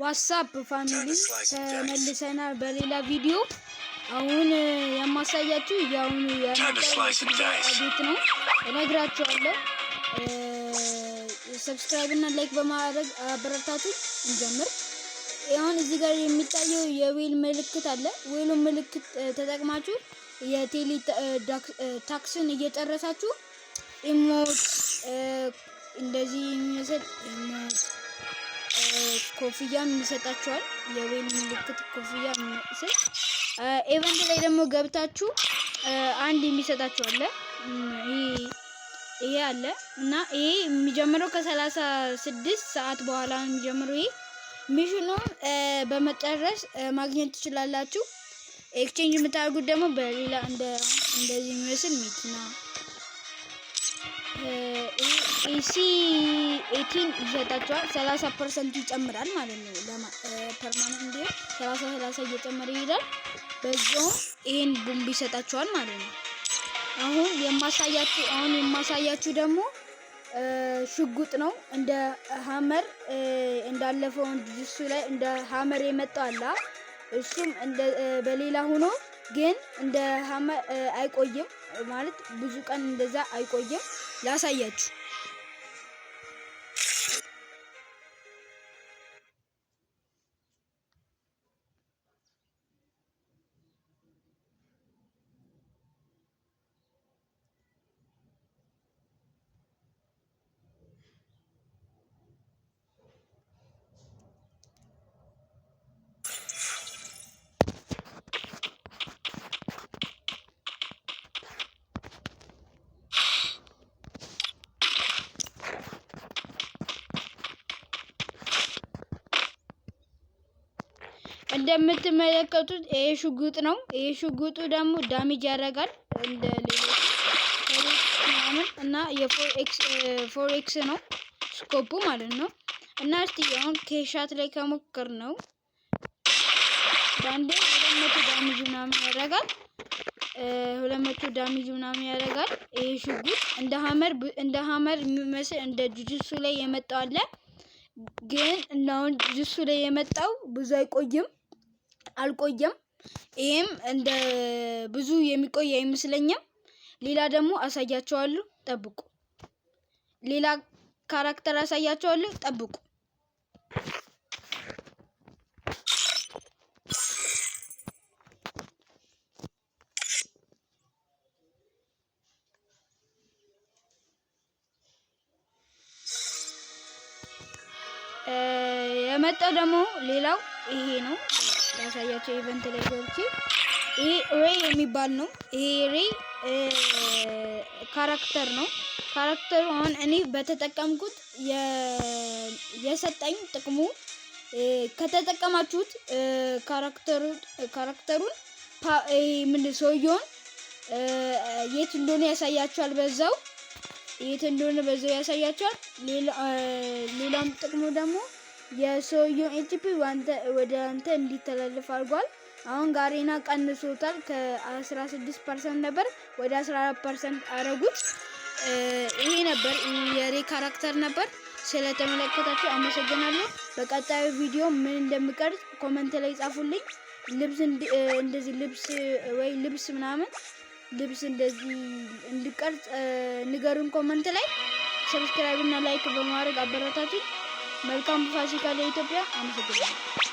What's up family፣ ተመልሰናል በሌላ ቪዲዮ። አሁን የማሳያችሁ የአሁኑ ቤት ነው፣ እነግራችኋለሁ። Subscribe እና like በማድረግ አበረታቱ። እንጀምር። አሁን እዚህ ጋር የሚታየው የ wheel ምልክት አለ። Wheel ኡን ምልክት ተጠቅማችሁ የቴሌ task ን እየጨረሳችሁ emote እንደዚህ የሚመስል emote ኮፍያም ይሰጣችኋል። የ wheel ምልክት ኮፍያ የሚመስል event ላይ ደግሞ ገብታችሁ አንድ የሚሰጣችሁ አለ። ይሄ አለ እና ይሄ የሚጀምረው ከ36 ሰዓት በኋላ ነው የሚጀምረው። ይሄ mission ኑን በመጨረስ ማግኘት ትችላላችሁ። Exchange የምታደርጉት ደግሞ በሌላ እንደዚህ የሚመስል መኪና AC 18 ይሰጣቸዋል። 30% ይጨምራል ማለት ነው። Permanent እንዲሆን 30 30 እየጨመረ ይሄዳል። በዛውም ይሄን ቦምብ ይሰጣቸዋል ማለት ነው። አሁን የማሳያችሁ ደግሞ ሽጉጥ ነው። እንደ hammer እንዳለፈው ጅሱ ላይ እንደ hammer የመጣው አለ። እሱም እንደ በሌላ ሆኖ ግን እንደ hammer አይቆይም፣ ማለት ብዙ ቀን እንደዛ አይቆይም። ላሳያችሁ። እንደምትመለከቱት ይሄ ሽጉጥ ነው። ይሄ ሽጉጡ ደግሞ damage ያደርጋል እንደ ሌሎች ምናምን እና የ 4X ነው scope ኡ ማለት ነው። እና እስቲ አሁን ከ shot ላይ ከሞከር ነው በአንዴ 200 damage ምናምን ያደርጋል። 200 damage ምናምን ያደርጋል። ይሄ ሽጉጥ እንደ hammer የሚመስል እንደ ጁጁትሱ ላይ የመጣው አለ። ግን አሁን ጁጁትሱ ላይ የመጣው ብዙ አይቆይም፣ አልቆየም። ይሄም እንደ ብዙ የሚቆይ አይመስለኝም። ሌላ ደግሞ አሳያቸዋለሁ፣ ጠብቁ። ሌላ character አሳያቸዋለሁ፣ ጠብቁ። የመጣው ደግሞ ሌላው ይሄ ነው። ያሳያቸው event ላይ ገብቼ ይሄ ሬይ የሚባል ነው። ይሄ ሬይ character ነው። Character ኡ አሁን እኔ በተጠቀምኩት የሰጠኝ ጥቅሙ ከተጠቀማችሁት character ኡን ምን ሰውየውን የት እንደሆነ ያሳያችኋል። በዛው የት እንደሆነ በዛው ያሳያችኋል። ሌላም ጥቅሙ ደግሞ የሰውየውን HP ወደ አንተ እንዲተላለፍ አድርጓል። አሁን ጋሬና ቀንሶታል። ከ16% ነበር ወደ 14% አረጉት። ይሄ ነበር የሬ character ነበር። ስለተመለከታችሁ አመሰግናለሁ። በቀጣዩ ቪዲዮ ምን እንደምቀርጽ comment ላይ ጻፉልኝ። ልብስ እንደዚህ ልብስ ወይ ልብስ ምናምን ልብስ እንደዚህ እንድቀርጽ ንገሩን comment ላይ። Subscribe እና like በማድረግ አበረታቱኝ። መልካም ፋሲካ ለኢትዮጵያ። አመሰግናለሁ።